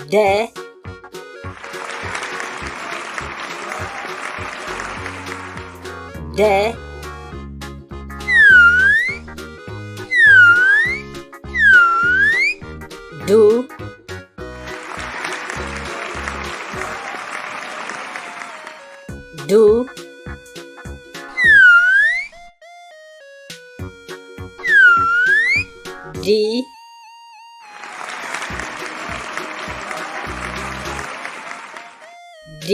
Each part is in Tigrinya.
ደ፣ ደ፣ ዱ፣ ዱ፣ ዲ፣ ዲ፣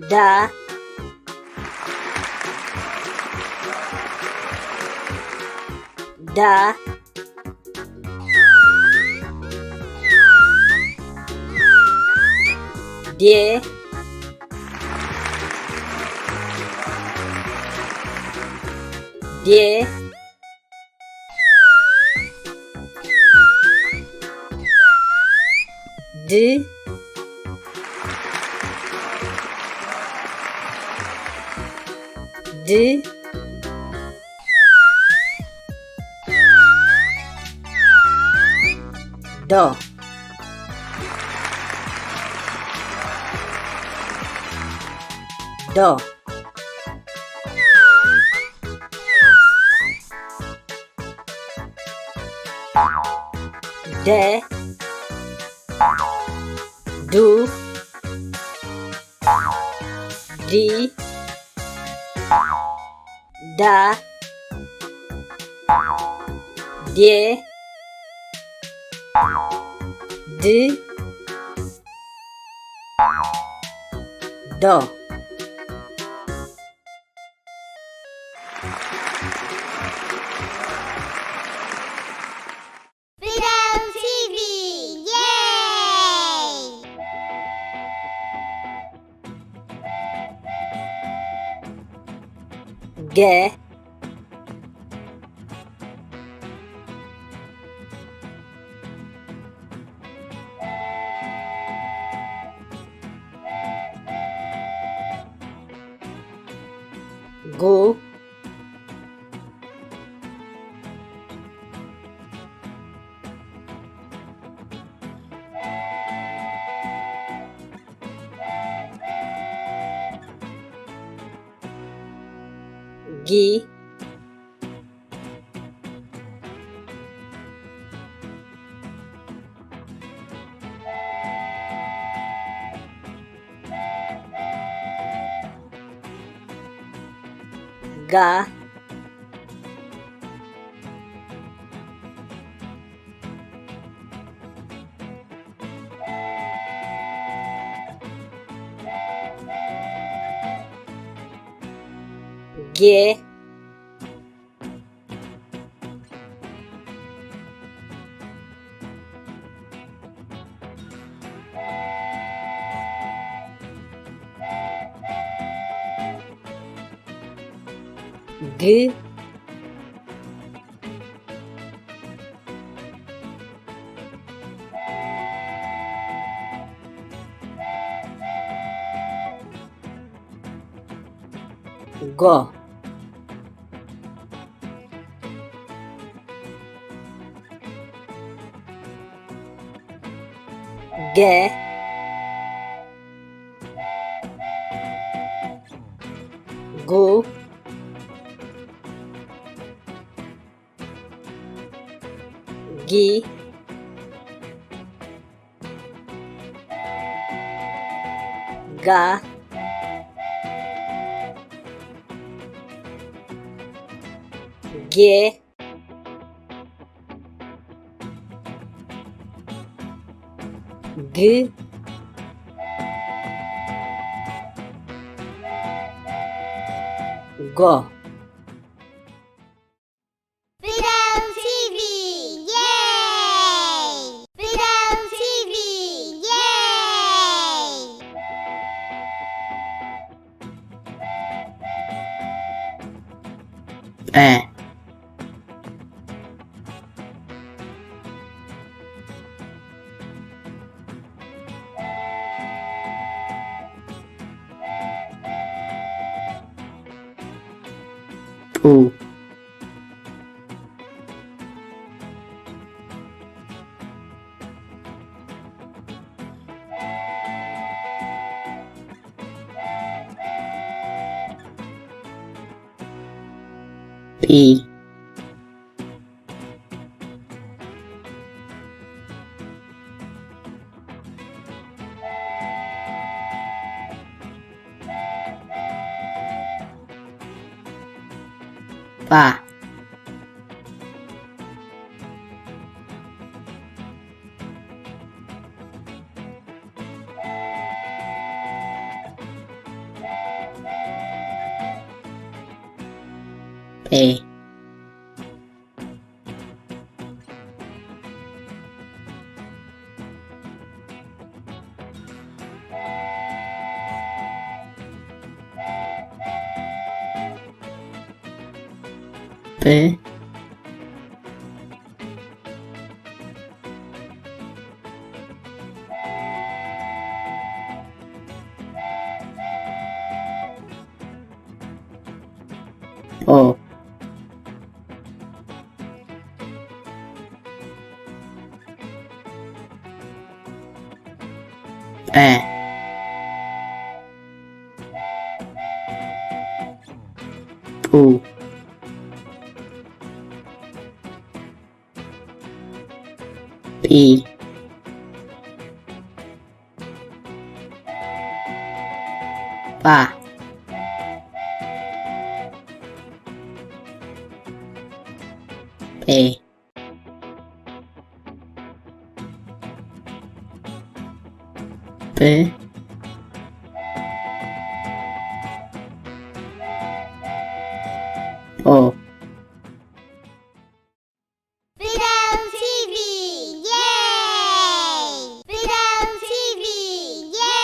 ዳ፣ ዳ፣ ዴ፣ ዴ፣ ድ፣ ድ፣ ዶ፣ ዶ፣ ደ፣ ዱ፣ ዲ፣ ዳ፣ ዴ፣ ድ፣ ዶ። ፊደል ቲቪ፣ የይ! ገ፣ ጉ፣ ጊ፣ ጋ፣ ጌ፣ ግ፣ ጎ፣ ገ፣ ጉ፣ ጊ፣ ጋ፣ ጌ፣ ግ፣ ጎ። ፊደል ቲቪ፣ የይ! ፊደል ቲቪ፣ የይ! ጰ፣ ጡ፣ B. Ba. Pe. Pe. O. Pe. Pu. Pi. Pa. Pe. Pe. Po. Fidel T V, yay! Fidel T V, yay!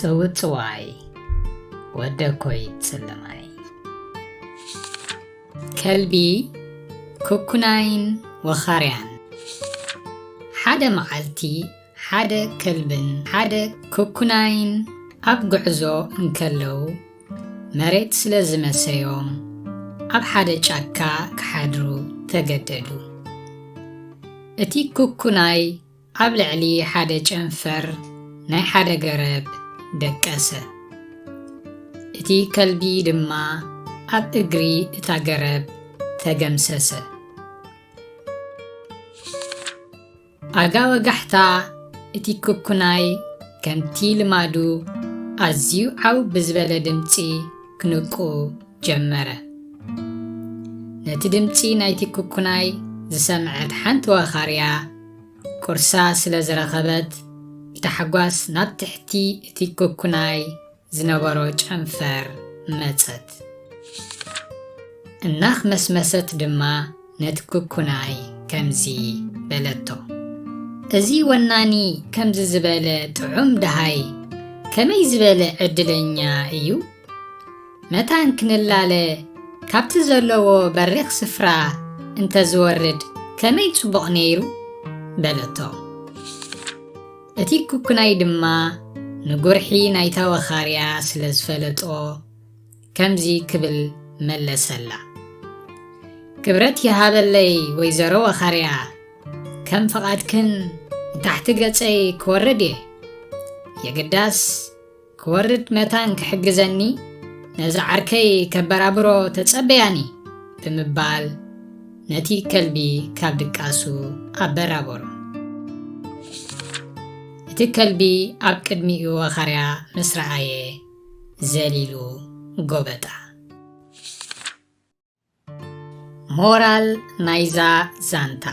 ጽውጽዋይ ወደ ኮይት ስልማይ። ከልቢ፣ ኩኩናይን ወኻርያን። ሓደ መዓልቲ ሓደ ከልብን ሓደ ኩኩናይን ኣብ ጉዕዞ እንከለዉ፣ መሬት ስለ ዝመሰዮም ኣብ ሓደ ጫካ ክሓድሩ ተገደዱ። እቲ ኩኩናይ ኣብ ልዕሊ ሓደ ጨንፈር ናይ ሓደ ገረብ ደቀሰ። እቲ ከልቢ ድማ ኣብ እግሪ እታ ገረብ ተገምሰሰ። ኣጋ ወጋሕታ፣ እቲ ኩኩናይ ከምቲ ልማዱ ኣዝዩ ዓው ብዝበለ ድምጺ ክንቁ ጀመረ። ነቲ ድምጺ ናይቲ ኩኩናይ ዝሰምዐት ሓንቲ ወኻርያ፣ ቁርሳ ስለ ዝረኸበት፣ ብታሕጓስ ናብ ትሕቲ እቲ ኩኩናይ ዝነበሮ ጨንፈር መጸት። እናኽመስመሰት ድማ ነቲ ኩኩናይ ከምዚ በለቶ፣ "እዚ ወናኒ ከምዚ ዝበለ ጥዑም ደሃይ ከመይ ዝበለ ዕድለኛ እዩ! መታን ክንላለ ካብቲ ዘለዎ በሪኽ ስፍራ እንተዝወርድ ከመይ ጽቡቕ ነይሩ!" በለቶ። እቲ ኩኩናይ ድማ ንጉርሒ ናይታ ወኻርያ ስለ ዝፈለጦ፣ ከምዚ ክብል መለሰላ፣ "ክብረት ይሃበለይ ወይዘሮ ወኻርያ፣ ከም ፍቓድክን ንታሕቲ ገጸይ ክወርድ እየ። የግዳስ ክወርድ መታን ክሕግዘኒ ነዚ ዓርከይ ከበራብሮ ተጸበያኒ" ብምባል ነቲ ከልቢ ካብ ድቃሱ ኣበራበሮ። እቲ ከልቢ ኣብ ቅድሚኡ ወኻርያ ምስ ረኣየ ዘሊሉ ጎበጣ። ሞራል ናይዛ ዛንታ፣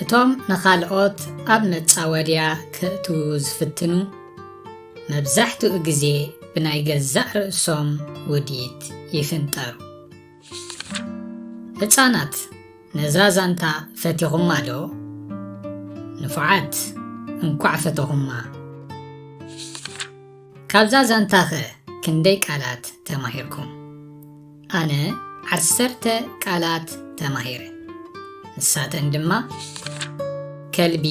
እቶም ንኻልኦት ኣብ መጻወድያ ከእትዉ ዝፍትኑ፣ መብዛሕትኡ ግዜ ብናይ ገዛእ ርእሶም ውዲት ይፍንጠሩ። ህጻናት፣ ነዛ ዛንታ ፈቲኹማ ዶ? ንፉዓት፣ እንቋዕ ፈተኹማ። ካብዛ ዛንታኸ ክንደይ ቃላት ተማሂርኩም? ኣነ ዓሰርተ ቃላት ተማሂረ። ንሳተን ድማ ከልቢ፣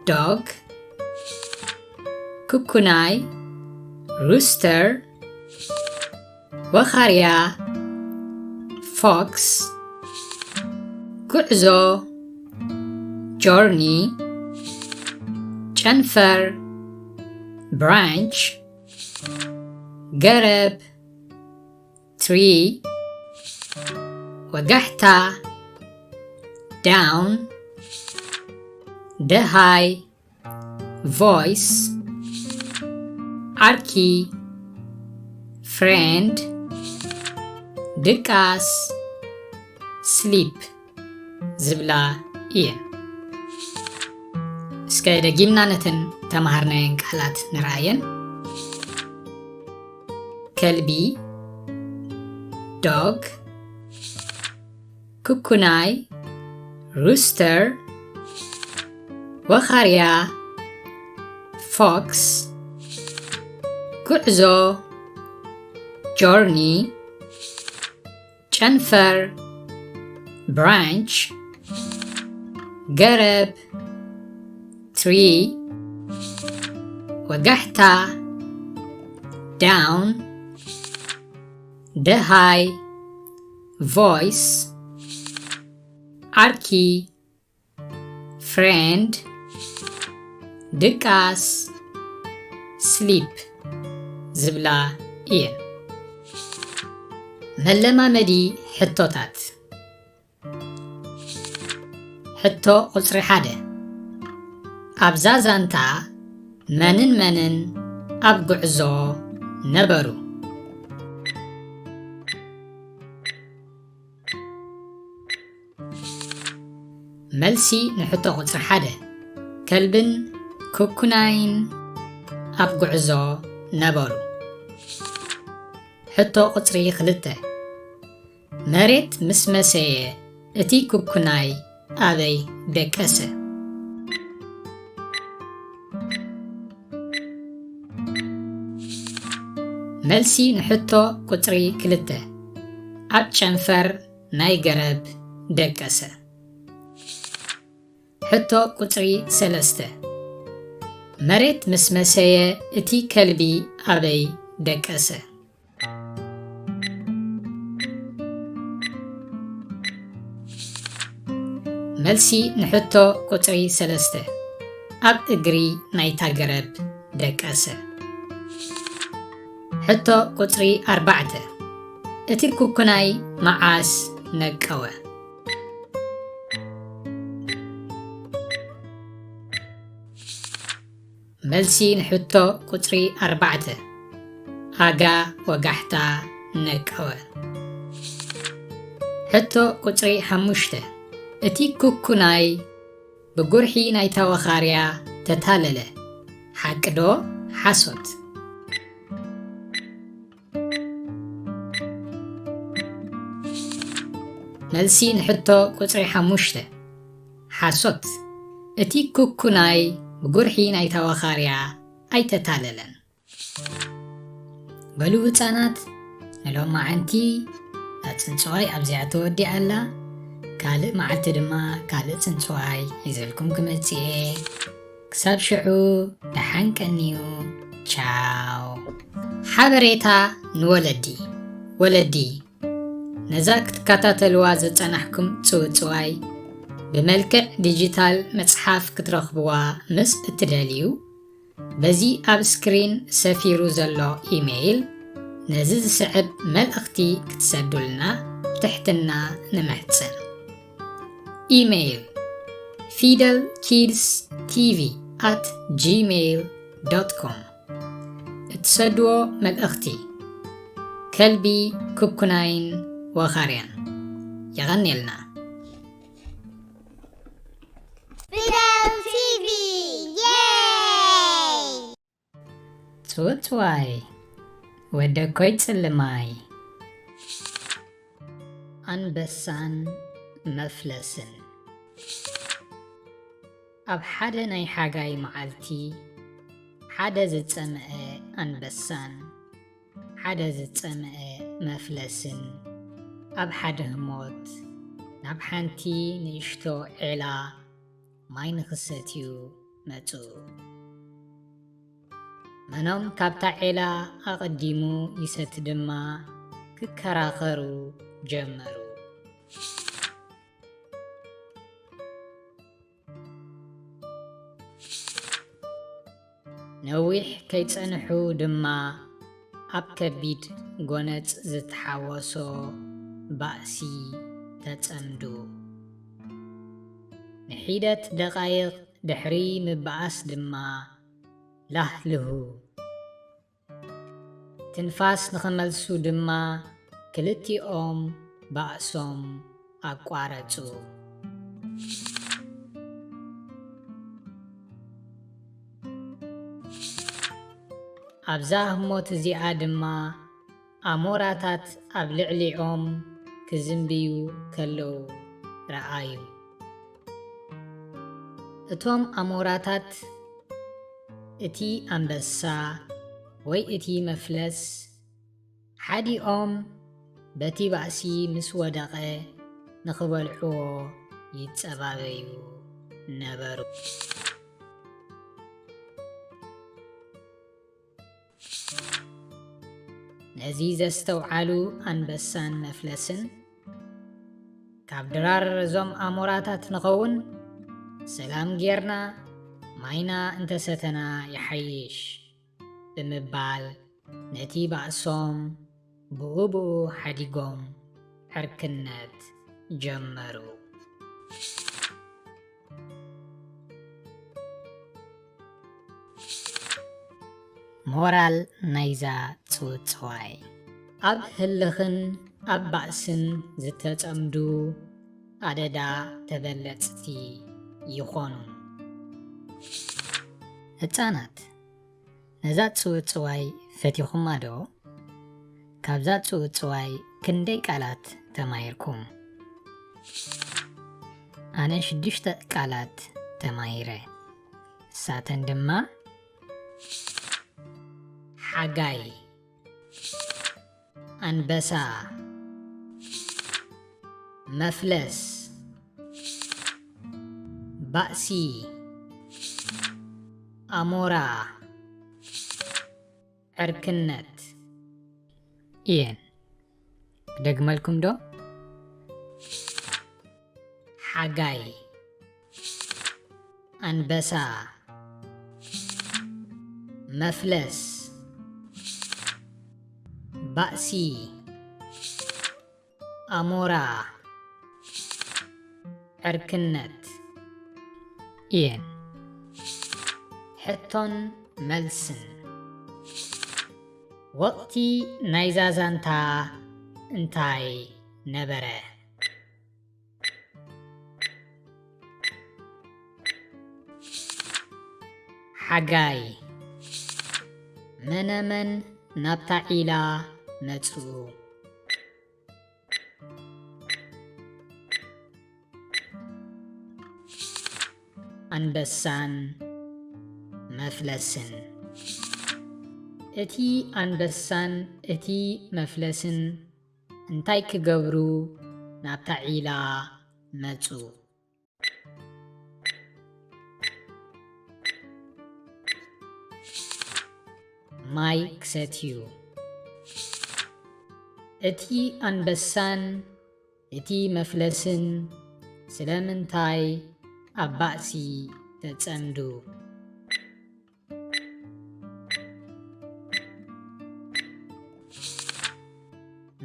dog፣ ኩኩናይ፣ rooster፣ ወኻርያ፣ fox፣ ጉዕዞ፣ journey፣ ጨንፈር፣ branch፣ ገረብ፣ tree፣ ወጋሕታ፣ down፣ ደሃይ፣ voice፣ ዓርኪ፣ friend፣ ድቃስ፣ sleep ዝብላ እየን። እስከ ደጊምና ነተን ተማሃርናየን ቃላት ንርኣየን። ከልቢ፣ dog፣ ኩኩናይ፣ rooster፣ ወኻርያ፣ fox፣ ጉዕዞ፣ journey፣ ጨንፈር፣ branch፣ ገረብ፣ tree፣ ወጋሕታ፣ down፣ ደሃይ፣ voice፣ ዓርኪ፣ friend፣ ድቃስ፣ sleep ዝብላ እየን። መለማመዲ ሕቶታት። ሕቶ ቁጽሪ ሓደ፣ ኣብዛ ዛንታ መንን መንን ኣብ ጉዕዞ ነበሩ? መልሲ ንሕቶ ቁጽሪ ሓደ፣ ከልብን ኩኩናይን ኣብ ጉዕዞ ነበሩ። ሕቶ ቁጽሪ ክልተ፣ መሬት ምስ መሰየ እቲ ኩኩናይ ኣበይ ደቀሰ? መልሲ ንሕቶ ቁጽሪ ክልተ፣ ኣብ ጨንፈር ናይ ገረብ ደቀሰ። ሕቶ ቁጽሪ ሰለስተ፣ መሬት ምስ መሰየ እቲ ከልቢ ኣበይ ደቀሰ? መልሲ ንሕቶ ቁጽሪ ሰለስተ፣ ኣብ እግሪ ናይታ ገረብ ደቀሰ። ሕቶ ቁጽሪ ኣርባዕተ፣ እቲ ኩኩናይ መዓስ ነቀወ? መልሲ ንሕቶ ቁጽሪ ኣርባዕተ፣ ኣጋ ወጋሕታ ነቀወ። ሕቶ ቁጽሪ ሓሙሽተ፣ እቲ ኩኩናይ ብጉርሒ ናይታ ወኻርያ ተታለለ። ሓቂ ዶ ሓሶት? መልሲ ንሕቶ ቁጽሪ ሓሙሽተ፣ ሓሶት። እቲ ኩኩናይ ብጉርሒ ናይታ ወኻርያ ኣይተታለለን። በሉ ህጻናት፣ ንሎማዓንቲ እዛ ጽንጽዋይ ኣብዚኣ ተወዲኣ ኣላ። ካልእ መዓልቲ ድማ ካልእ ጽንጽዋይ ሒዘልኩም ክመጽእ እየ። ክሳብ ሽዑ ደሓን ቀንዩ። ቻው። ሓበሬታ ንወለዲ። ወለዲ፣ ነዛ ክትከታተልዋ ዝጸናሕኩም ጽውጽዋይ ብመልክዕ ዲጂታል መጽሓፍ ክትረኽብዋ ምስ እትደልዩ፣ በዚ ኣብ ስክሪን ሰፊሩ ዘሎ ኢሜይል ነዚ ዝስዕብ መልእኽቲ ክትሰዱልና ብትሕትና ንምሕጽን። ኢሜይል፣ ፊደል ኪድስ ቲቪ ኣት ጂሜይል ዶት ኮም። እትሰድዎ መልእኽቲ፣ ከልቢ፣ ኩኩናይን ወኻርያን። የቐንየልና። ፊደል ቲቪ፣ የይ! ጽውጽዋይ፣ ወደኮይ ጽልማይ። ኣንበሳን መፍለስን። ኣብ ሓደ ናይ ሓጋይ መዓልቲ፣ ሓደ ዝጸምአ ኣንበሳን ሓደ ዝጸምአ መፍለስን ኣብ ሓደ ህሞት ናብ ሓንቲ ንእሽቶ ዔላ ማይ ንኽሰትዩ መጹ። መኖም ካብታ ዔላ ኣቐዲሙ ይሰቲ ድማ ክከራኸሩ ጀመሩ። ነዊሕ ከይጸንሑ ድማ ኣብ ከቢድ ጎነጽ ዝተሓወሶ ባእሲ ተጸምዱ። ንሒደት ደቓይቕ ድሕሪ ምብኣስ ድማ ላህልሁ። ትንፋስ ንኽመልሱ ድማ ክልቲኦም ባእሶም ኣቋረጹ። ኣብዛ ህሞት እዚኣ ድማ ኣሞራታት ኣብ ልዕሊኦም ክዝንብዩ ከለዉ ረኣዩ። እቶም ኣሞራታት እቲ ኣንበሳ ወይ እቲ መፍለስ ሓዲኦም በቲ ባእሲ ምስ ወደቐ ንኽበልዕዎ ይጸባበዩ ነበሩ። ነዚ ዘስተውዓሉ ኣንበሳን መፍለስን፣ ካብ ድራር እዞም ኣሞራታት ንኸውን፣ ሰላም ጌርና ማይና እንተሰተና ይሓይሽ ብምባል፣ ነቲ ባእሶም ብኡ ብኡ ሓዲጎም ዕርክነት ጀመሩ። ሞራል ናይዛ ጽውጽዋይ፣ ኣብ ህልኽን ኣብ ባእስን ዝተጸምዱ ኣደዳ ተበለጽቲ ይኾኑ። ህጻናት፣ ነዛ ጽውጽዋይ ፈቲኹማ ዶ? ካብዛ ጽውጽዋይ ክንደይ ቃላት ተማሂርኩም? ኣነ ሽዱሽተ ቃላት ተማሂረ። ንሳተን ድማ ሓጋይ፣ ኣንበሳ፣ መፍለስ፣ ባእሲ፣ ኣሞራ፣ ዕርክነት። እየን። ክደግመልኩም ዶ? ሓጋይ፣ ኣንበሳ፣ መፍለስ፣ ባእሲ፣ ኣሞራ፣ ዕርክነት። እየን። ሕቶን መልስን። ወቕቲ ናይዛ ዛንታ እንታይ ነበረ? ሓጋይ፣ መነመን ናብታ ዒላ መጹ? ኣንበሳን መፍለስን። እቲ ኣንበሳን እቲ መፍለስን እንታይ ክገብሩ ናብታ ዒላ መጹ? ማይ ክሰትዩ። እቲ ኣንበሳን እቲ መፍለስን ስለምንታይ ኣብ ባእሲ ተጸምዱ?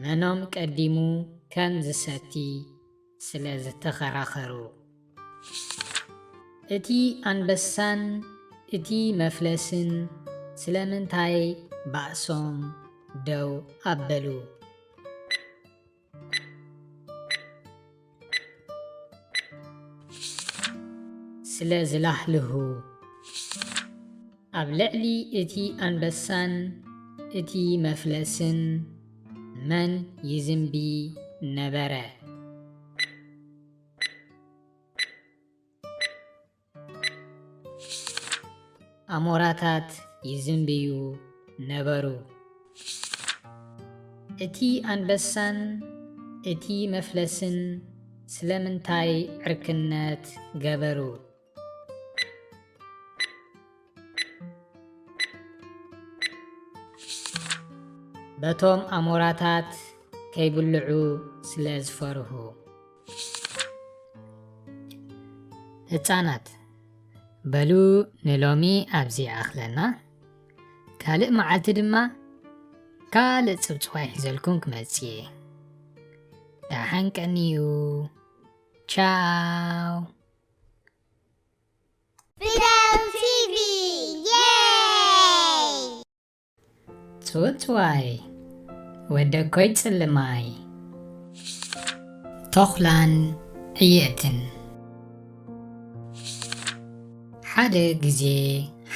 መኖም ቀዲሙ ከም ዝሰቲ ስለ ዝተኸራኸሩ። እቲ ኣንበሳን እቲ መፍለስን ስለምንታይ ባእሶም ደው ኣበሉ? ስለ ዝላህልሁ። ኣብ ልዕሊ እቲ ኣንበሳን እቲ መፍለስን መን ይዝንቢ ነበረ? ኣሞራታት ይዝንብዩ ነበሩ። እቲ ኣንበሳን እቲ መፍለስን ስለምንታይ ዕርክነት ገበሩ? በቶም ኣሞራታት ከይብልዑ ስለ ዝፈርሁ። ህጻናት፣ በሉ ንሎሚ ኣብዚ ይኣኽለና። ካልእ መዓልቲ ድማ ካልእ ጽብጽዋይ ሒዘልኩም ክመጽእ እየ። ደሓን ቀንዩ። ቻው። Fidel T V, yay! ጽውጽዋይ፣ ወደኮይ ጽልማይ። ተኹላን ዕየትን። ሓደ ግዜ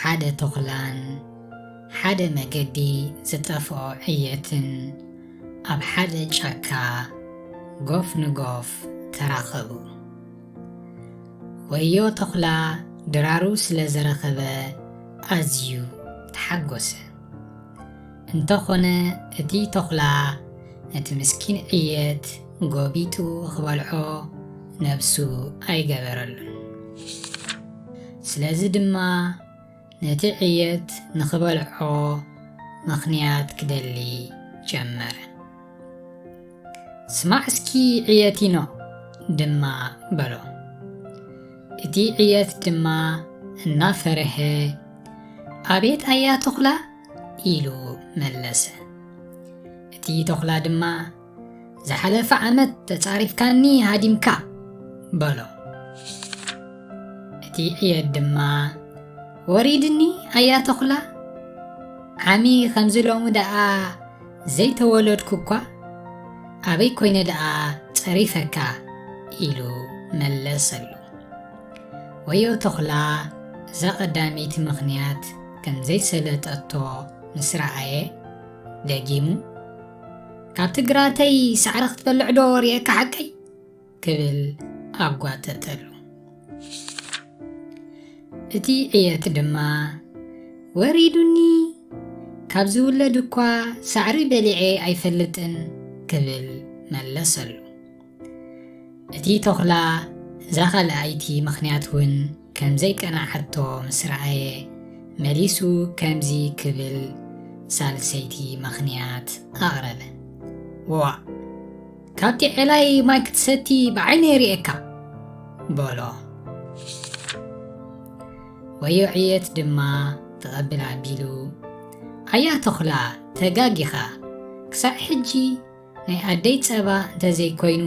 ሓደ ተኹላን ሓደ መገዲ ዝጠፍኦ ዕየትን ኣብ ሓደ ጫካ ጎፍ ንጎፍ ተራኸቡ። ወዮ ተኹላ ድራሩ ስለ ዝረኸበ ኣዝዩ ተሓጎሰ። እንተኾነ እቲ ተኹላ ነቲ ምስኪን ዕየት ጎቢጡ ክበልዖ ነብሱ ኣይገበረሉን። ስለዚ ድማ ነቲ ዕየት ንኽበልዖ ምኽንያት ክደሊ ጀመረ። "ስማዕ እስኪ ዕየቲኖ" ድማ በሎ። እቲ ዕየት ድማ እናፈርሀ፣ "ኣቤት ኣያ ተኹላ" ኢሉ መለሰ። እቲ ተኹላ ድማ፣ "ዝሓለፈ ዓመት ተጻሪፍካኒ ሃዲምካ" በሎ። እቲ ዕየት ድማ፣ "ወሪድኒ ኣያ ተኹላ፣ ዓሚ ከምዚ ሎሚ ደኣ ዘይተወለድኩ እኳ፣ ኣበይ ኮይነ ደኣ ጸሪፈካ?" ኢሉ መለሰሉ። ወዮ ተኹላ እዛ ቀዳመይቲ ምኽንያት ከም ዘይሰለጠቶ ምስ ረኣየ፣ ደጊሙ፣ "ካብቲ ግራተይ ሳዕሪ ክትበልዕ ዶ ርእየካ ሓቀይ?" ክብል ኣጓጠጠሉ። እቲ ዕየት ድማ፣ "ወሪዱኒ፣ ካብ ዝውለድ እኳ ሳዕሪ በሊዐ ኣይፈልጥን ክብል መለሰሉ። እቲ ተኹላ እዛ ካልኣይቲ ምኽንያት እውን ከም ዘይቀናዓቶ ምስ ረኣየ፣ መሊሱ ከምዚ ክብል ሳልሰይቲ ምኽንያት ኣቕረበ። "ዋእ! ካብቲ ዔላይ ማይ ክትሰቲ ብዓይነይ ርእየካ!" በሎ። ወዮ ዕየት ድማ ተቐብል ኣቢሉ፣ "ኣያ ተኹላ፣ ተጋጊኻ። ክሳዕ ሕጂ ናይ ኣደይ ጸባ እንተዘይኮይኑ፣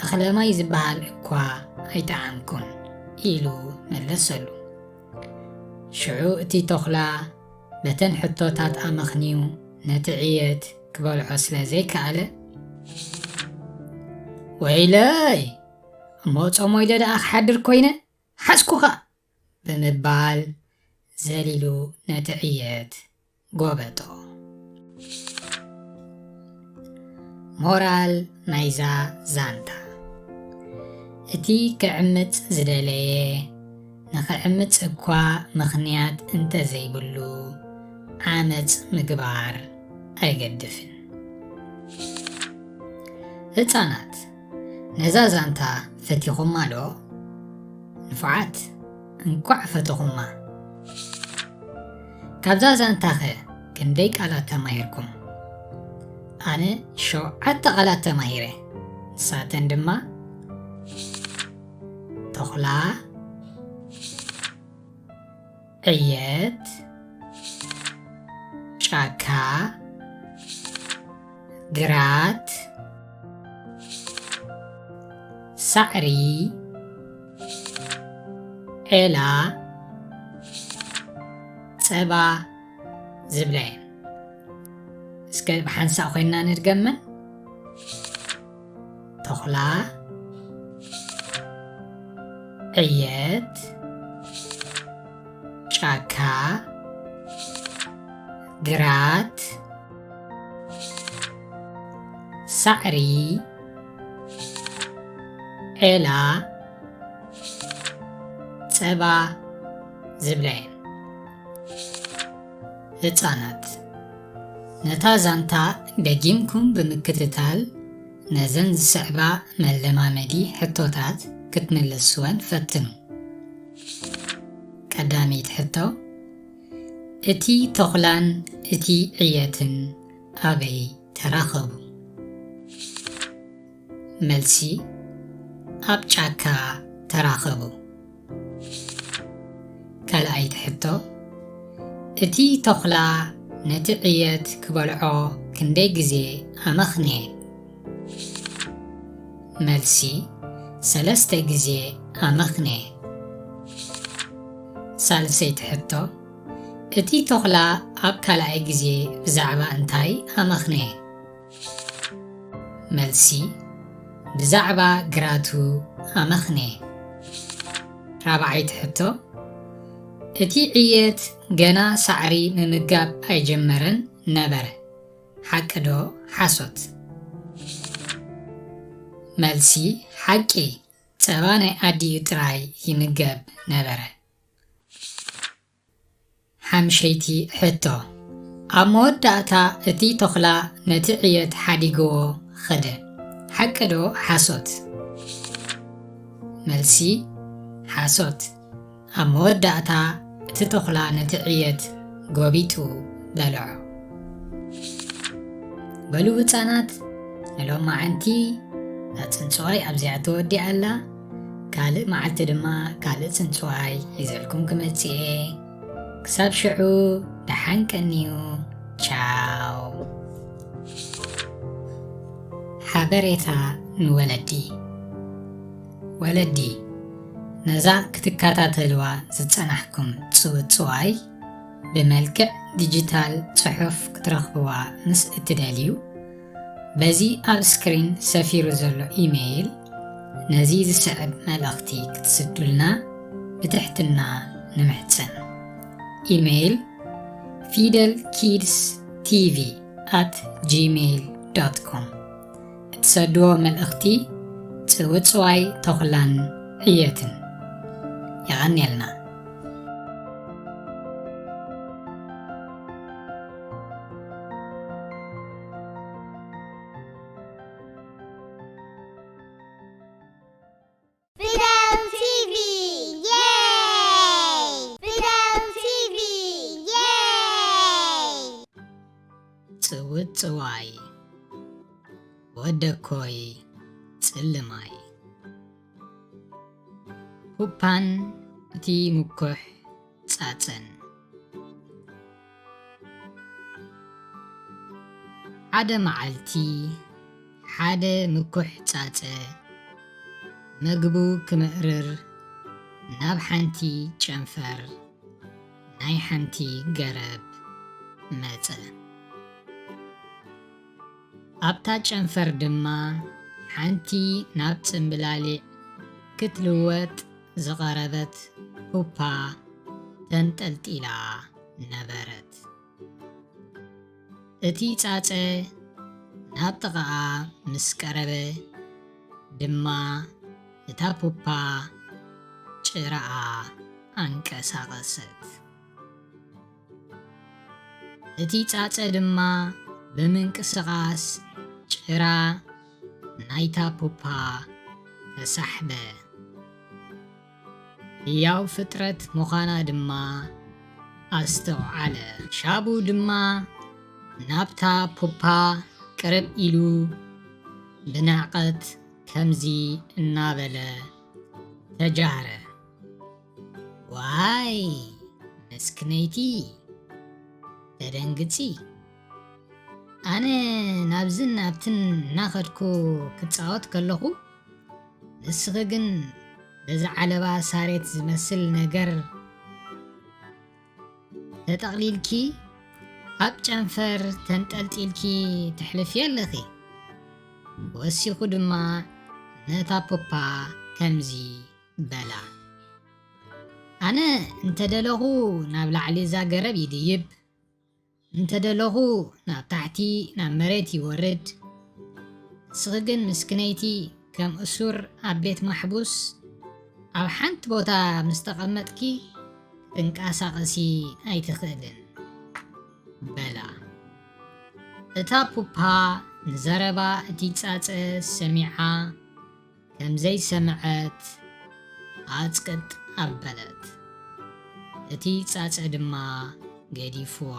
እኽለ ማይ ዝበሃል እኳ ኣይጠዓምኩን" ኢሉ መለሰሉ። ሽዑ እቲ ተኹላ በተን ሕቶታት ኣመኽንዩ ነቲ ዕየት ክበልዖ ስለ ዘይከኣለ፣ "ወይለይ! እሞ ጾም ወይለ ደኣ ክሓድር ኮይነ? ሓዝኩኻ!" ብምባል ዘሊሉ ነቲ ዕየት ጎበጦ። ሞራል ናይዛ ዛንታ፣ እቲ ክዕምጽ ዝደለየ ንኽዕምጽ እኳ ምኽንያት እንተዘይብሉ ዓመጽ ምግባር ኣይገድፍን። ህጻናት፣ ነዛ ዛንታ ፈቲኹማ ዶ? ንፉዓት፣ እንቋዕ ፈተኹማ። ካብዛ ዛንታኸ ክንደይ ቃላት ተማሂርኩም? ኣነ ሸውዓተ ቃላት ተማሂረ። ንሳተን ድማ ተኹላ፣ ዕየት፣ ጫካ፣ ግራት፣ ሳዕሪ፣ ዔላ፣ ጸባ ዝብላ እየን። እስከ ብሓንሳእ ኮይንና ንድገመን። ተኹላ፣ ዕየት፣ ጫካ፣ ግራት፣ ሳዕሪ፣ ዔላ፣ ጸባ ዝብላ እየን። ህጻናት፣ ነታ ዛንታ ደጊምኩም ብምክትታል፣ ነዘን ዝስዕባ መለማመዲ ሕቶታት ክትምልስወን ፈትኑ። ቀዳመይቲ ሕቶ፣ እቲ ተኹላን እቲ ዕየትን ኣበይ ተራኸቡ? መልሲ፣ ኣብ ጫካ ተራኸቡ። ካልኣይቲ ሕቶ፣ እቲ ተኹላ ነቲ ዕየት ክበልዖ ክንደይ ግዜ ኣመኽንየ? መልሲ፣ ሰለስተ ግዜ ኣመኽንየ። ሳልሰይቲ ሕቶ፣ እቲ ተኹላ ኣብ ካልኣይ ግዜ ብዛዕባ እንታይ ኣመኽንየ? መልሲ፣ ብዛዕባ ግራቱ ኣመኽንየ። ራብዓይቲ ሕቶ፣ እቲ ዕየት ገና ሳዕሪ ምምጋብ ኣይጀመረን ነበረ። ሓቂ ዶ ሓሶት? መልሲ፣ ሓቂ። ጸባ ናይ ኣዲኡ ጥራይ ይምገብ ነበረ። ሓምሸይቲ ሕቶ፣ ኣብ መወዳእታ እቲ ተኹላ ነቲ ዕየት ሓዲግዎ ኸደ። ሓቂ ዶ ሓሶት? መልሲ፣ ሓሶት። ኣብ መወዳእታ እቲ ተኹላ ነቲ ዕየት ጎቢጡ በልዖ። በሉ ህጻናት፣ ንሎማዓንቲ እዛ ጽንጽዋይ ኣብዚኣ ተወዲኣ ኣላ። ካልእ መዓልቲ ድማ ካልእ ጽንጽዋይ ሒዘልኩም ክመጽእ እየ። ክሳብ ሽዑ ደሓን ቀንዩ። ቻው። ሓበሬታ ንወለዲ። ወለዲ፣ ነዛ ክትከታተልዋ ዝጸናሕኩም ጽውጽዋይ ብመልክዕ ዲጂታል ጽሑፍ ክትረኽብዋ ምስ እትደልዩ፣ በዚ ኣብ ስክሪን ሰፊሩ ዘሎ ኢሜይል ነዚ ዝስዕብ መልእኽቲ ክትስዱልና ብትሕትና ንምሕጸን። ኢሜይል፣ ፊደል ኪድስ ቲቪ ኣት ጂሜይል ዶት ኮም። እትሰድዎ መልእኽቲ ጽውጽዋይ ተኹላን ዕየትን። የቐንየልና። ጥዋይ፣ ወደኮይ፣ ጽልማይ። ፑፓን እቲ ምኩሕ ጻጸን። ሓደ መዓልቲ፣ ሓደ ምኩሕ ጻጸ መግቡ ክምእርር ናብ ሓንቲ ጨንፈር ናይ ሓንቲ ገረብ መጸ። ኣብታ ጨንፈር ድማ ሓንቲ ናብ ጽምብላሊዕ ክትልወጥ ዝቐረበት ፑፓ ተንጠልጢላ ነበረት። እቲ ጻጸ ናብ ጥቓኣ ምስ ቀረበ ድማ እታ ፑፓ ጭራኣ ኣንቀሳቐሰት። እቲ ጻጸ ድማ ብምንቅስቓስ ጭራ ናይታ ፑፓ ተሳሕበ። ህያው ፍጥረት ምዃና ድማ ኣስተውዓለ። ሻቡ ድማ ናብታ ፑፓ ቅርብ ኢሉ ብንዕቐት ከምዚ እናበለ ተጃህረ። ዋይ፣ መስክነይቲ፣ ተደንግጺ። ኣነ ናብዝን ናብትን እናኸድኩ ክጻወት ከለኹ፣ ንስኺ ግን በዚ ዓለባ ሳሬት ዝመስል ነገር ተጠቕሊልኪ ኣብ ጨንፈር ተንጠልጢልኪ ተሕልፊ ኣለኺ። ወሲኹ ድማ ነታ ፑፓ ከምዚ በላ። ኣነ እንተደለኹ ናብ ላዕሊ እዛ ገረብ ይድይብ፣ እንተደለኹ ናብ ታሕቲ ናብ መሬት ይወርድ። ንስኺ ግን ምስክነይቲ ከም እሱር ኣብ ቤት ማሕቡስ ኣብ ሓንቲ ቦታ ምስ ተቐመጥኪ ክትንቀሳቐሲ ኣይትኽእልን በላ። እታ ፑፓ ንዘረባ እቲ ጻጸ ሰሚዓ ከም ዘይሰምዐት ኣጽቅጥ ኣበለት። እቲ ጻጸ ድማ ገዲፍዋ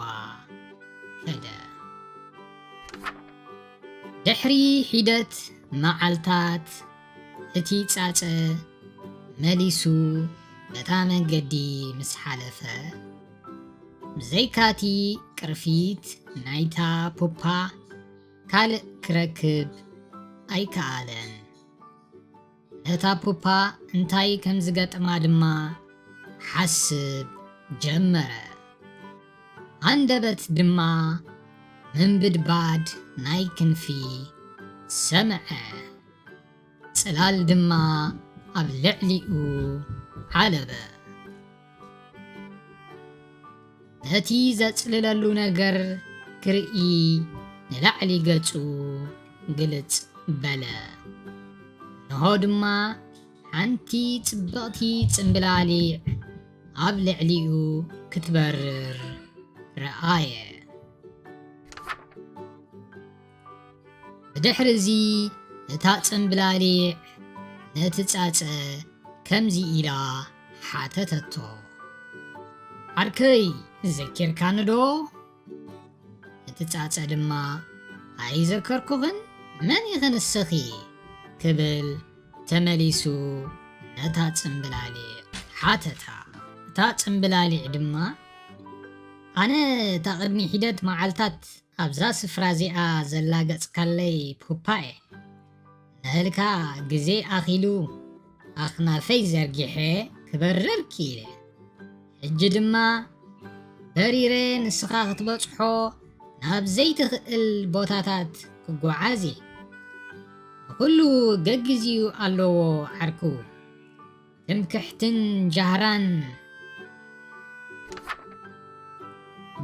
ከደ። ድሕሪ ሒደት መዓልታት እቲ ጻጸ መሊሱ በታ መንገዲ ምስ ሓለፈ፣ ብዘይካቲ ቅርፊት ናይታ ፑፓ ካልእ ክረክብ ኣይከኣለን። ነታ ፑፓ እንታይ ከም ዝገጥማ ድማ ሓስብ ጀመረ። ኣንደበት ድማ ምንብድባድ ናይ ክንፊ ሰምዐ። ጽላል ድማ ኣብ ልዕሊኡ ዓለበ። ነቲ ዘጽልለሉ ነገር ክርኢ ንላዕሊ ገጹ ግልጽ በለ። እንሆ ድማ ሓንቲ ጽብቕቲ ጽምብላሊዕ ኣብ ልዕሊኡ ክትበርር ረኣየ። ብድሕርዚ እታ ጽምብላሊዕ ነቲ ጻጸ ከምዚ ኢላ ሓተተቶ፣ ዓርከይ፣ ዘኪርካኒ ዶ? እቲ ጻጸ ድማ፣ ኣይዘከርኩኽን፣ መን ኢኺ ንስኺ? ክብል ተመሊሱ ነታ ጽምብላሊዕ ሓተታ። እታ ጽምብላሊዕ ድማ፣ ኣነ እታ ቅድሚ ሒደት መዓልታት ኣብዛ ስፍራ እዚኣ ዘላገጽካለይ ፑፓ እየ። ንህልካ ግዜ ኣኺሉ ኣኽናፈይ ዘርጊሐ ክበርር ክኢለ። ሕጂ ድማ በሪረ ንስኻ ክትበጽሖ ናብ ዘይትኽእል ቦታታት ክጓዓዝ እየ። ንኹሉ ገግዚኡ ኣለዎ ዓርኩ። ትምክሕትን ጃህራን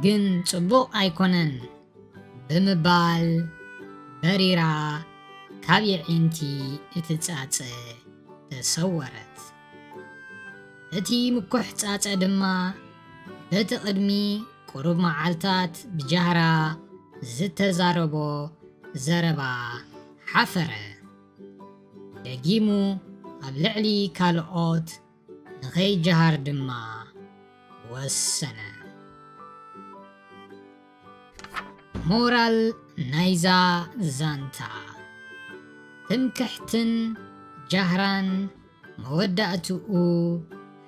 ግን ጽቡቕ ኣይኮነን ብምባል በሪራ ካብ የዒንቲ እቲ ጻጸ ተሰወረት። እቲ ምኩሕ ጻጸ ድማ በቲ ቅድሚ ቁሩብ መዓልታት ብጃህራ ዝተዛረቦ ዘረባ ሓፈረ። ደጊሙ ኣብ ልዕሊ ካልኦት ንኸይጀሃር ድማ ወሰነ። ሞራል ናይዛ ዛንታ፣ ትምክሕትን ጃህራን መወዳእትኡ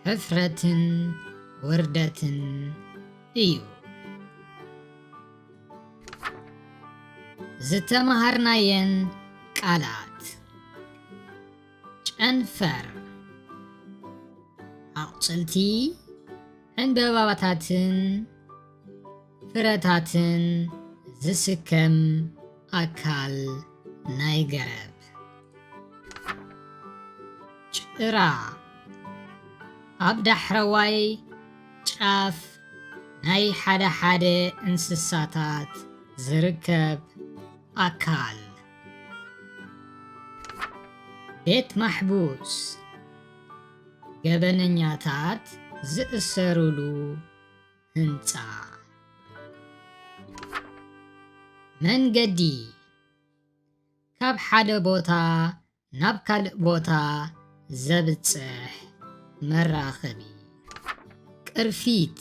ሕፍረትን ውርደትን እዩ። ዝተመሃርናየን ቃላት፣ ጨንፈር፣ ኣቑጽልቲ፣ ዕንበባታትን ፍረታትን ዝስከም ኣካል ናይ ገረብ። ጭራ፣ ኣብ ዳሕረዋይ ጫፍ ናይ ሓደ ሓደ እንስሳታት ዝርከብ ኣካል። ቤት ማሕቡስ፣ ገበነኛታት ዝእሰሩሉ ህንጻ። መንገዲ፣ ካብ ሓደ ቦታ ናብ ካልእ ቦታ ዘብጽሕ መራኸቢ። ቅርፊት፣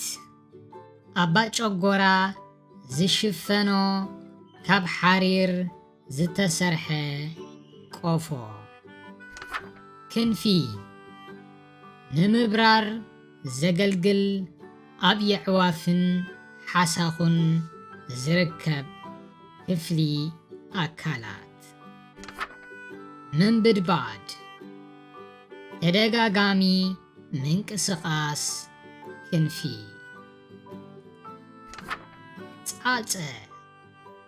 ኣባጨጎራ ዝሽፈኖ ካብ ሓሪር ዝተሰርሐ ቆፎ። ክንፊ፣ ንምብራር ዘገልግል ኣብ የዕዋፍን ሓሳኹን ዝርከብ ክፍሊ ኣካላት። ምንብድባድ፣ ተደጋጋሚ ምንቅስቓስ ክንፊ። ጻጸ፣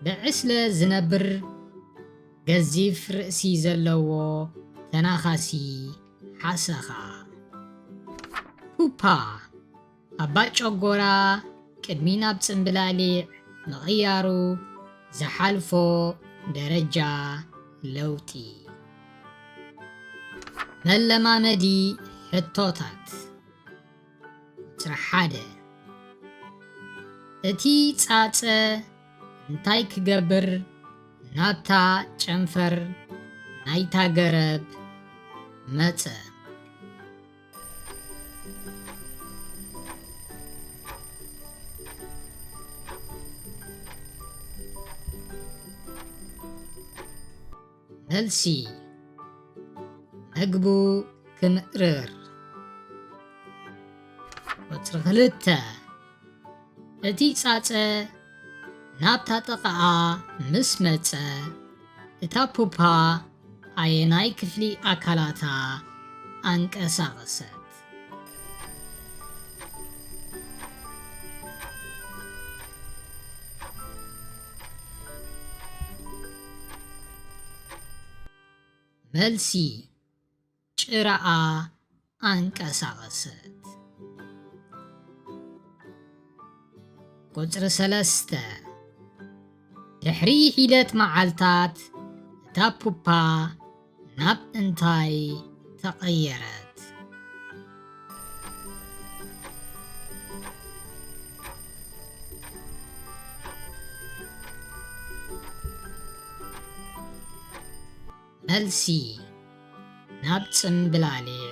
ብዕስለ ዝነብር ገዚፍ ርእሲ ዘለዎ ተናኻሲ ሓሰኻ። ፑፓ፣ ኣባጨጎራ ቅድሚ ናብ ጽምብላሊዕ ምቕያሩ ዝሓልፎ ደረጃ ለውጢ። መለማመዲ ሕቶታት። ቁጽሪ ሓደ፣ እቲ ጻጸ እንታይ ክገብር ናብታ ጨንፈር ናይታ ገረብ መጸ? መልሲ፣ መግቡ ክምእርር። ቁጽሪ ክልተ፣ እቲ ጻጸ ናብታ ጥቓኣ ምስ መጸ፣ እታ ፑፓ ኣየናይ ክፍሊ ኣካላታ ኣንቀሳቐሰት? መልሲ፣ ጭራኣ ኣንቀሳቐሰት። ቁጽሪ ሰለስተ፣ ድሕሪ ሒደት መዓልታት እታ ፑፓ ናብ እንታይ ተቐየረት? መልሲ፣ ናብ ጽምብላሊዕ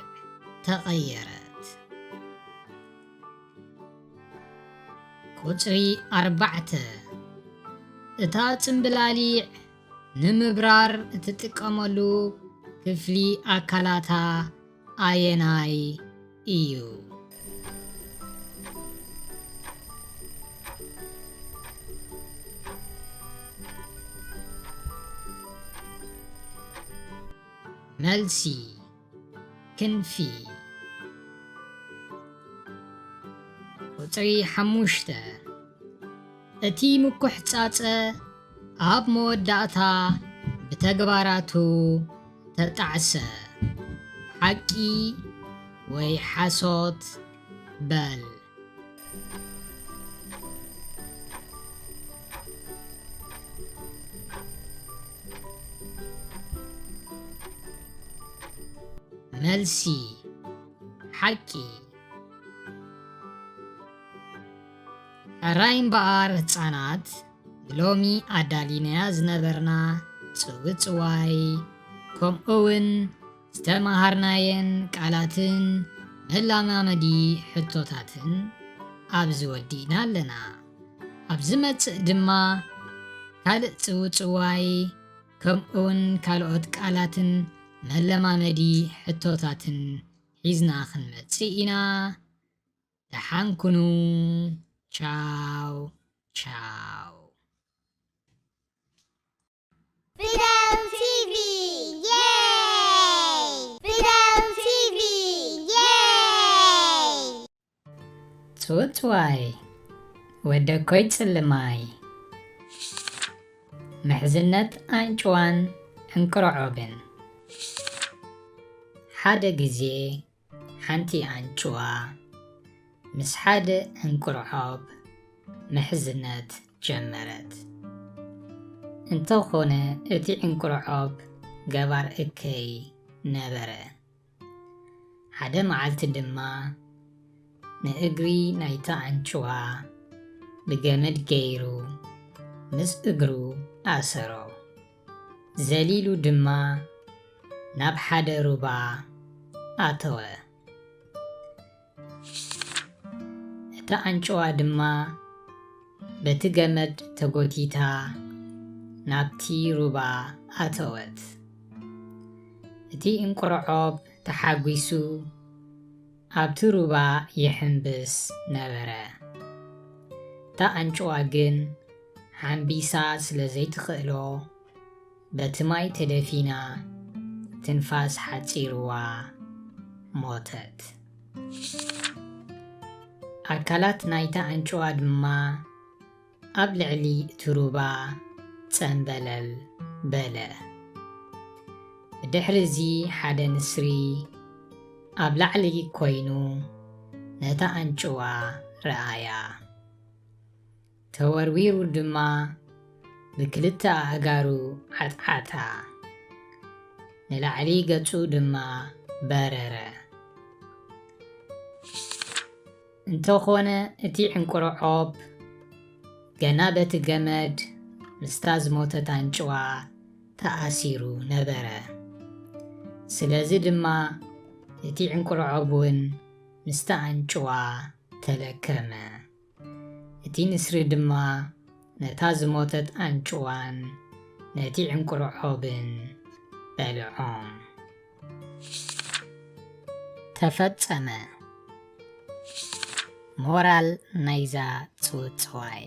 ተቐየረት። ቁጽሪ ኣርባዕተ፣ እታ ጽምብላሊዕ ንምብራር እትጥቀመሉ ክፍሊ ኣካላታ ኣየናይ እዩ? መልሲ፣ ክንፊ። ቁጽሪ ሓሙሽተ፣ እቲ ምኩሕ ጻጸ ኣብ መወዳእታ ብተግባራቱ ተጣዕሰ። ሓቂ ወይ ሓሶት በል። መልሲ፣ ሓቂ። ሕራይ እምበኣር ህጻናት፣ ንሎሚ ኣዳሊናያ ዝነበርና ጽውጽዋይ፣ ከምኡውን ዝተመሃርናየን ቃላትን መላማመዲ ሕቶታትን ኣብዚ ወዲእና ኣለና። ኣብ ዝመጽእ ድማ ካልእ ጽውጽዋይ ከምኡውን ካልኦት ቃላትን መለማመዲ ሕቶታትን ሒዝና ክንመጽእ ኢና። ደሓን ኩኑ። ቻው ቻው። Fidel T V, yay! Fidel T V, yay! ጽውጽዋይ፣ ወደኮይ ጽልማይ፣ ምሕዝነት ኣንጭዋን ዕንቅርዖብን። ሓደ ግዜ ሓንቲ ኣንጭዋ ምስ ሓደ ዕንቅርዖብ ምሕዝነት ጀመረት። እንተኾነ እቲ ዕንቅርዖብ ገባር እከይ ነበረ። ሓደ መዓልቲ ድማ ንእግሪ ናይታ ኣንጭዋ ብገመድ ገይሩ ምስ እግሩ ኣሰሮ። ዘሊሉ ድማ ናብ ሓደ ሩባ ኣተወ። እታ ኣንጭዋ ድማ በቲ ገመድ ተጎቲታ ናብቲ ሩባ ኣተወት። እቲ እንቁርዖብ ተሓጒሱ ኣብቲ ሩባ ይሕምብስ ነበረ። እታ ኣንጭዋ ግን ሓምቢሳ ስለ ዘይትኽእሎ፣ በቲ ማይ ተደፊና ትንፋስ ሓጺርዋ ሞተት። ኣካላት ናይታ ኣንጭዋ ድማ ኣብ ልዕሊ እቲ ሩባ ጸምበለል በለ። ብድሕሪ እዚ ሓደ ንስሪ ኣብ ላዕሊ ኮይኑ ነታ ኣንጭዋ ረኣያ። ተወርዊሩ ድማ ብክልተ ኣእጋሩ ዓጥዓታ። ንላዕሊ ገጹ ድማ በረረ። እንተኾነ እቲ ዕንቁርዖብ ገና በቲ ገመድ ምስታ ዝሞተት ኣንጭዋ ተኣሲሩ ነበረ። ስለዚ ድማ እቲ ዕንቁርዖብ እውን ምስታ ኣንጭዋ ተለከመ። እቲ ንስሪ ድማ ነታ ዝሞተት ኣንጭዋን ነቲ ዕንቁርዖብን በልዖም። ተፈጸመ። ሞራል ናይዛ ጽውጽዋይ፣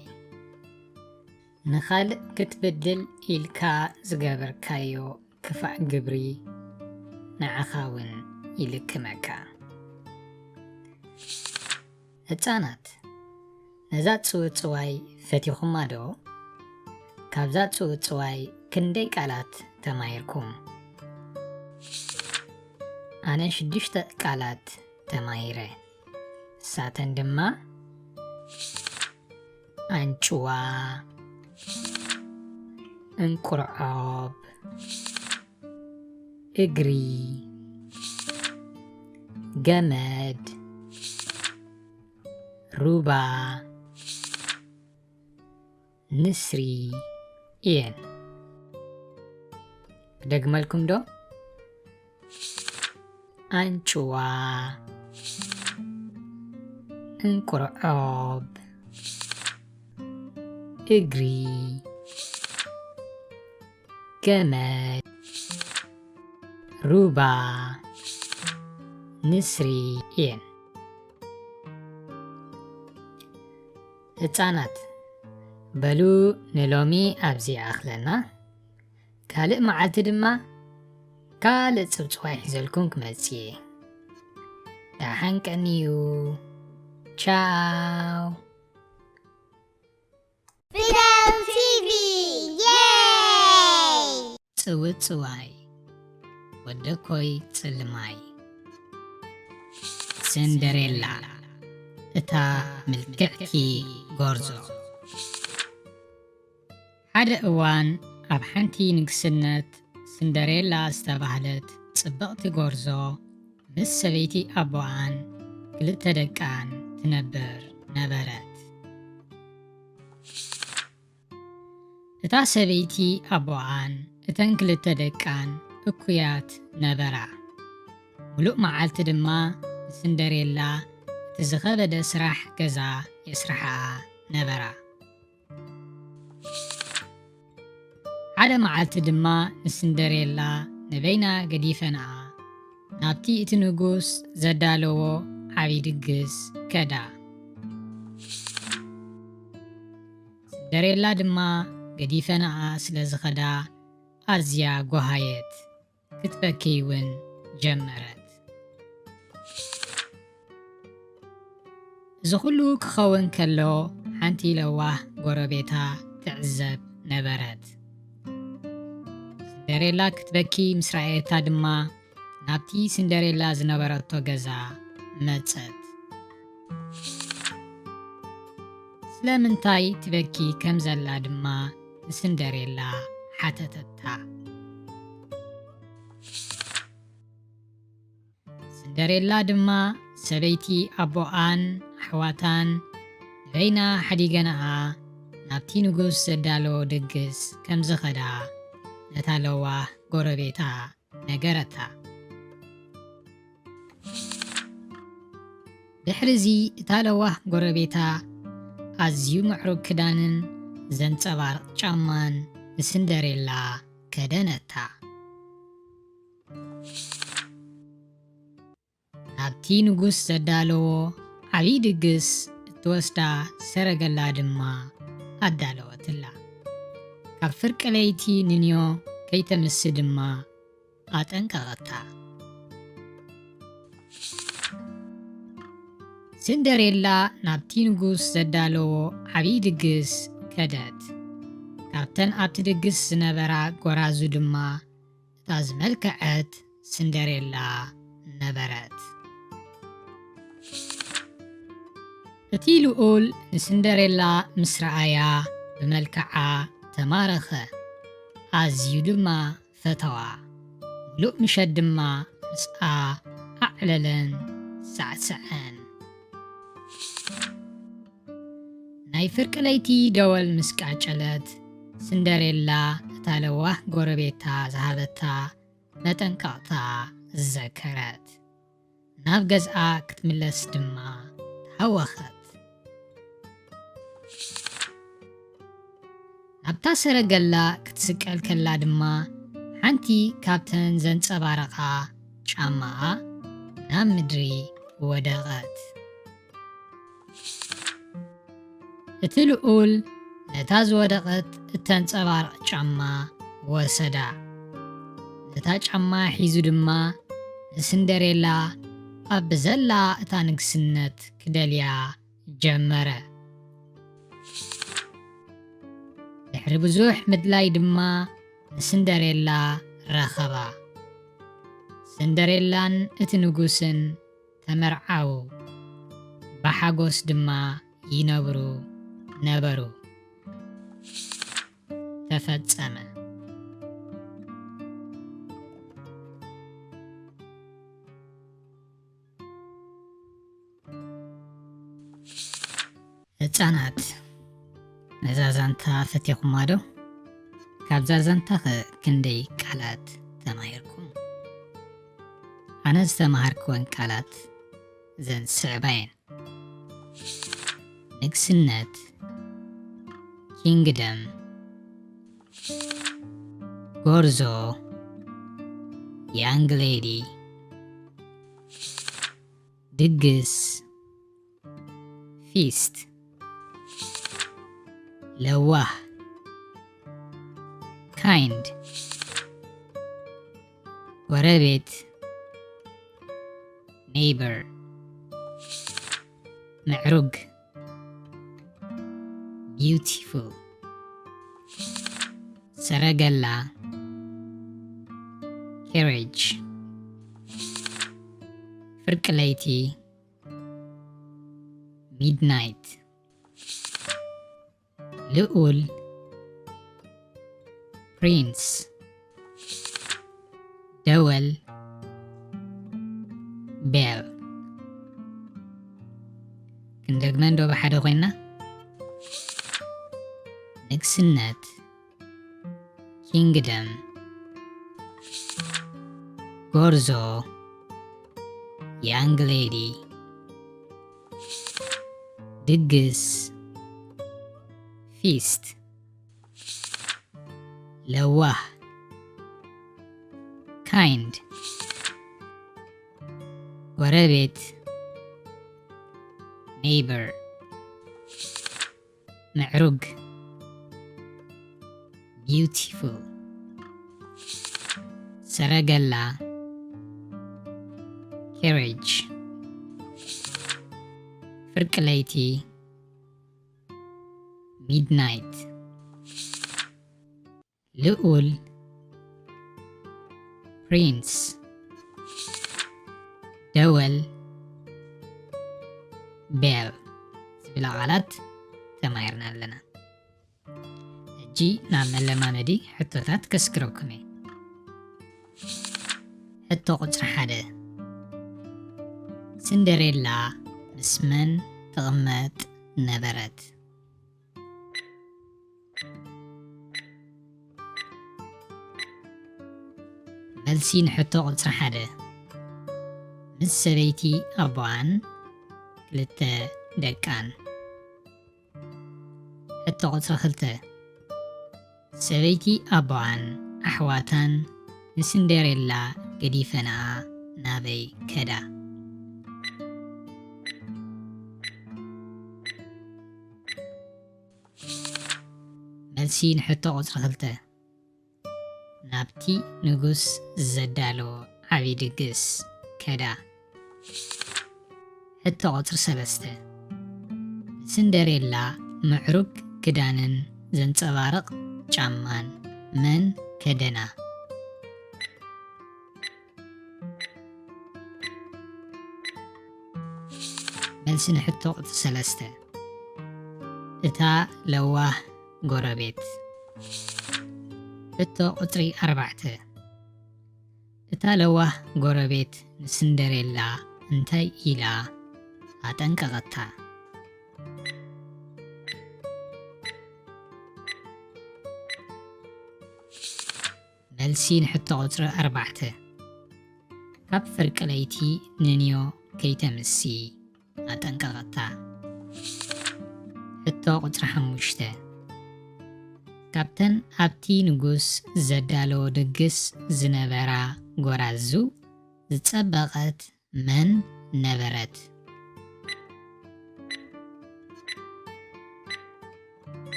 ንኻልእ ክትብድል ኢልካ ዝገበርካዮ ክፋእ ግብሪ ንዓኻ እውን ይልክመካ። ህጻናት፣ ነዛ ጽውጽዋይ ፈቲኹማ ዶ? ካብዛ ጽውጽዋይ ክንደይ ቃላት ተማሂርኩም? ኣነ ሽዱሽተ ቃላት ተማሂረ። ንሳተን ድማ ኣንጭዋ፣ እንቁርዖብ፣ እግሪ፣ ገመድ፣ ሩባ፣ ንስሪ እየን። ክደግመልኩም ዶ? ኣንጭዋ፣ እንቁርዖብ፣ እግሪ፣ ገመድ፣ ሩባ፣ ንስሪ እየን። ህጻናት፣ በሉ ንሎሚ ኣብዚ ይኣኽለና። ካልእ መዓልቲ ድማ ካልእ ጽውጽዋይ ሒዘልኩም ክመጽእ እየ። ደሓን ቀንዩ። ቻው። Fidel T V, yay! ጽውጽዋይ፣ ወደኮይ ጽልማይ። ሲንደሬላ፣ እታ ምልክዕቲ ጎርዞ። ሓደ እዋን ኣብ ሓንቲ ንግስነት ሲንደሬላ ዝተባህለት ጽብቕቲ ጎርዞ ምስ ሰበይቲ ኣቦኣን ክልተ ደቃን ትነብር ነበረት። እታ ሰበይቲ ኣቦኣን እተን ክልተ ደቃን እኩያት ነበራ። ሙሉእ መዓልቲ ድማ ንሲንደሬላ እቲ ዝኸበደ ስራሕ ገዛ የስርሓኣ ነበራ። ሓደ መዓልቲ ድማ ንስንደሬላ ንበይና ገዲፈንኣ ናብቲ እቲ ንጉስ ዘዳለዎ ዓቢ ድግስ ከዳ። ስንደሬላ ድማ ገዲፈንኣ ስለ ዝኸዳ ኣዝያ ጓሃየት፣ ክትበኪ እውን ጀመረት። እዚ ኩሉ ክኸውን ከሎ ሓንቲ ለዋህ ጎረቤታ ትዕዘብ ነበረት። ስንደሬላ ክትበኪ ምስ ረኣየታ ድማ ናብቲ ስንደሬላ ዝነበረቶ ገዛ መጸት። ስለምንታይ ትበኪ ከም ዘላ ድማ ንስንደሬላ ሓተተታ። ስንደሬላ ድማ ሰበይቲ ኣቦኣን ኣሕዋታን ንበይና ሓዲገንኣ ናብቲ ንጉስ ዘዳለዎ ድግስ ከም ዝኸዳ ነታ ለዋህ ጎረቤታ ነገረታ። ድሕርዚ እታ ለዋህ ጎረቤታ ኣዝዩ ምዕሩግ ክዳንን ዘንጸባርቕ ጫማን ንስንደሬላ ከደነታ። ናብቲ ንጉስ ዘዳለዎ ዓብዪ ድግስ እትወስዳ ሰረገላ ድማ ኣዳለወትላ። ካብ ፍርቂ ለይቲ ንንዮ ከይተምሲ ድማ ኣጠንቀቐታ። ስንደሬላ ናብቲ ንጉስ ዘዳለዎ ዓብዪ ድግስ ከደት። ካብተን ኣብቲ ድግስ ዝነበራ ጎራዙ ድማ እታ ዝመልከዐት ስንደሬላ ነበረት። እቲ ልኡል ንስንደሬላ ምስ ረኣያ ብመልክዓ ተማረኸ። ኣዝዩ ድማ ፈተዋ። ምሉእ ምሸት ድማ ምስኣ ኣዕለለን ሳዕሰዐን። ናይ ፍርቂ ለይቲ ደወል ምስ ቃጨለት፣ ስንደሬላ እታ ለዋህ ጎረቤታ ዝሃበታ መጠንቀቕታ ዘከረት። ናብ ገዝኣ ክትምለስ ድማ ተሃወኸት። ናብታ ሰረገላ ክትስቀል ከላ ድማ ሓንቲ ካብተን ዘንጸባረቓ ጫማኣ ናብ ምድሪ ወደቐት። እቲ ልኡል ነታ ዝወደቐት እተንጸባርቕ ጫማ ወሰዳ። ነታ ጫማ ሒዙ ድማ ንስንደሬላ ኣብ ብዘላ እታ ንግስነት ክደልያ ጀመረ። ድሕሪ ብዙሕ ምድላይ ድማ ንስንደሬላ ረኸባ። ስንደሬላን እቲ ንጉስን ተመርዓዉ፣ ብሓጎስ ድማ ይነብሩ ነበሩ። ተፈጸመ። ህጻናት፣ ነዛ ዛንታ ፈቲኹማ ዶ? ካብዛ ዛንታ ኸ ክንደይ ቃላት ተማሂርኩም? ኣነ ዝተማሃርክወን ቃላት እዘን ዝስዕባ እየን። ንግስነት፣ ኪንግደም፣ ጎርዞ፣ ያንግ ሌዲ፣ ድግስ፣ ፊስት፣ ለዋህ፣ ካይንድ፣ ጎረቤት፣ ኔይበር፣ ምዕሩግ፣ ቢዩቲፉል፣ ሰረገላ፣ ካሬጅ፣ ፍርቂ ለይቲ፣ ሚድናይት፣ ልኡል፣ ፕሪንስ፣ ደወል፣ ቤል። ክንደግመ እንዶ ብሓደ ኮይንና። ንግስነት፣ ኪንግደም፣ ጎርዞ፣ ያንግ ሌዲ፣ ድግስ፣ ፊስት፣ ለዋህ፣ kind። ጎረቤት፣ neighbor። ምዕሩግ፣ beautiful። ሰረገላ፣ carriage። ፍርቂ ለይቲ፣ midnight። ልኡል፣ prince። ደወል፣ bell ዝብላ ቃላት ተማሂርና ኣለና። ሕጂ ናብ መለማመዲ ሕቶታት ከስግረኩም እየ። ሕቶ ቁጽሪ ሓደ፣ ስንደሬላ ምስ መን ትቕመጥ ነበረት? መልሲ ንሕቶ ቁጽሪ ሓደ፣ ምስ ሰበይቲ ኣቦኣን ክልተ ደቃን። ሕቶ ቁጽሪ ክልተ፣ ሰበይቲ ኣቦኣን ኣሕዋታን ንስንደሬላ ገዲፈንኣ ናበይ ከዳ? መልሲ ንሕቶ ቁጽሪ ክልተ፣ ናብቲ ንጉስ ዘዳለዎ ዓቢ ድግስ ከዳ። ሕቶ ቁጽሪ ሰለስተ፣ ንስንደሬላ ምዕሩግ ክዳንን ዘንጸባርቕ ጫማን መን ከደና? መልሲ ንሕቶ ቁጽሪ ሰለስተ፣ እታ ለዋህ ጎረቤት። ሕቶ ቁጽሪ ኣርባዕተ፣ እታ ለዋህ ጎረቤት ንስንደሬላ እንታይ ኢላ ኣጠንቀቐታ? መልሲ ንሕቶ ቁጽሪ ኣርባዕተ፣ ካብ ፍርቂ ለይቲ ንንዮ ከይተምሲ ኣጠንቀቐታ። ሕቶ ቁጽሪ ሓሙሽተ፣ ካብተን ኣብቲ ንጉስ ዘዳለዎ ድግስ ዝነበራ ጎራዙ ዝጸበቐት መን ነበረት?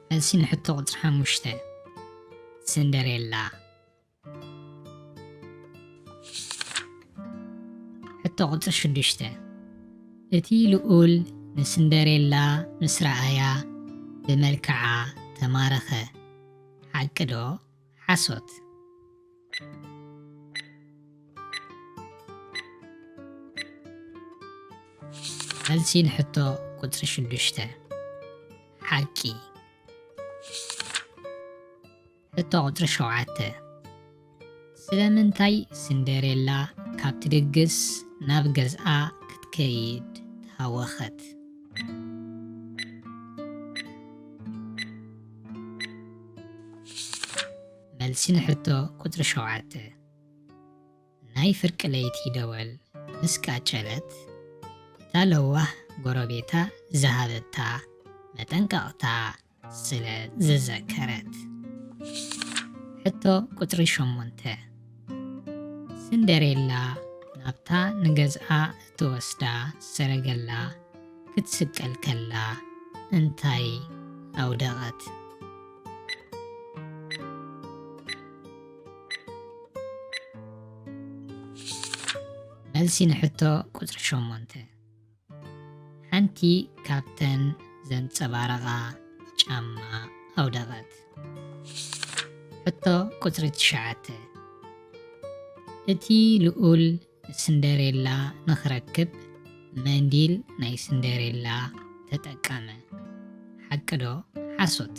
መልሲ ንሕቶ ቁጽሪ ሓሙሽተ፣ ስንደሬላ። ሕቶ ቁጽሪ ሽዱሽተ፣ እቲ ልኡል ንስንደሬላ ምስ ረኣያ ብመልክዓ ተማረኸ። ሓቂ ዶ ሓሶት? መልሲ ንሕቶ ቁጽሪ ሽዱሽተ፣ ሓቂ። ሕቶ ቁጽሪ ሸውዓተ፣ ስለምንታይ ስንደሬላ ካብቲ ድግስ ናብ ገዝኣ ክትከይድ ተሃወኸት? መልሲ ንሕቶ ቁጽሪ ሸውዓተ፣ ናይ ፍርቂ ለይቲ ደወል ምስ ቃጨለት፣ እታ ለዋህ ጎረቤታ ዝሃበታ መጠንቀቕታ ስለ ዝዘከረት። ሕቶ ቁጽሪ ሸሞንተ፣ ስንደሬላ ናብታ ንገዝኣ እትወስዳ ሰረገላ ክትስቀል ከላ እንታይ ኣውደቐት? መልሲ ንሕቶ ቁጽሪ ሸሞንተ፣ ሓንቲ ካብተን ዘንጸባረቓ ጫማ ኣውደቐት። ሕቶ ቁጽሪ ትሽዓተ፣ እቲ ልኡል ስንደሬላ ንኽረክብ መንዲል ናይ ስንደሬላ ተጠቀመ። ሓቂ ዶ ሓሶት?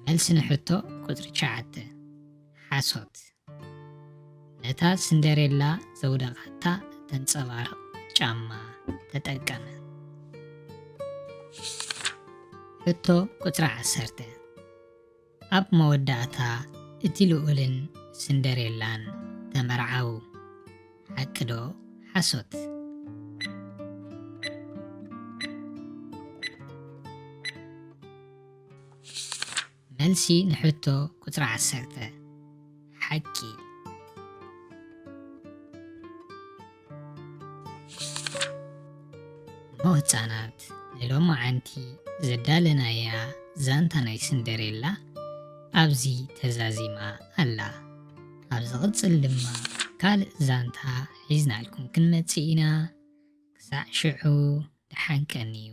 መልሲ ንሕቶ ቁጽሪ ትሽዓተ፣ ሓሶት። ነታ ስንደሬላ ዘውደቓታ ተንጸባርቕ ጫማ ተጠቀመ። ሕቶ ቁጽሪ ዓሰርተ፣ ኣብ መወዳእታ እቲ ልኡልን ስንደሬላን ተመርዓዉ። ሓቂ ዶ ሓሶት? መልሲ ንሕቶ ቁጽሪ ዓሰርተ፣ ሓቂ። እሞ ህጻናት፣ ንሎማዓንቲ ዘዳለናያ ዛንታ ናይ ስንደሬላ ኣብዚ ተዛዚማ ኣላ። ኣብ ዝቕጽል ድማ ካልእ ዛንታ ሒዝናልኩም ክንመጽእ ኢና። ክሳዕ ሽዑ ደሓን ቀንዩ።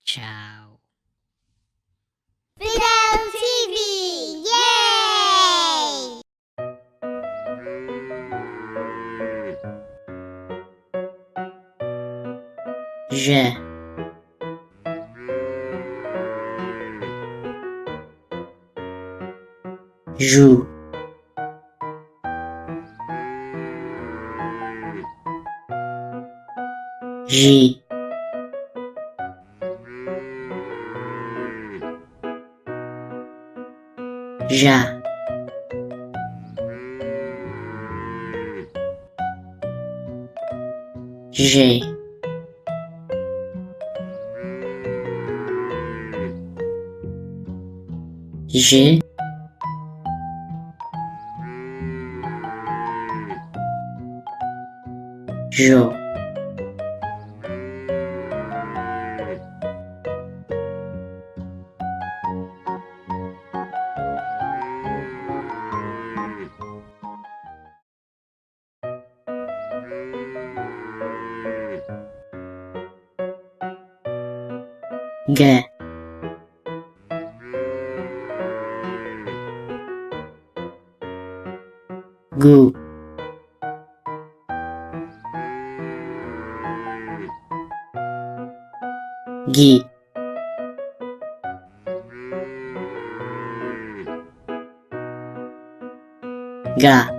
ቻው። Fidel T V, yay! Je. Joue. J. Ja. J'ai. J'ai. Jo. Ge. Gu. Gi. Ga.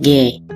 G.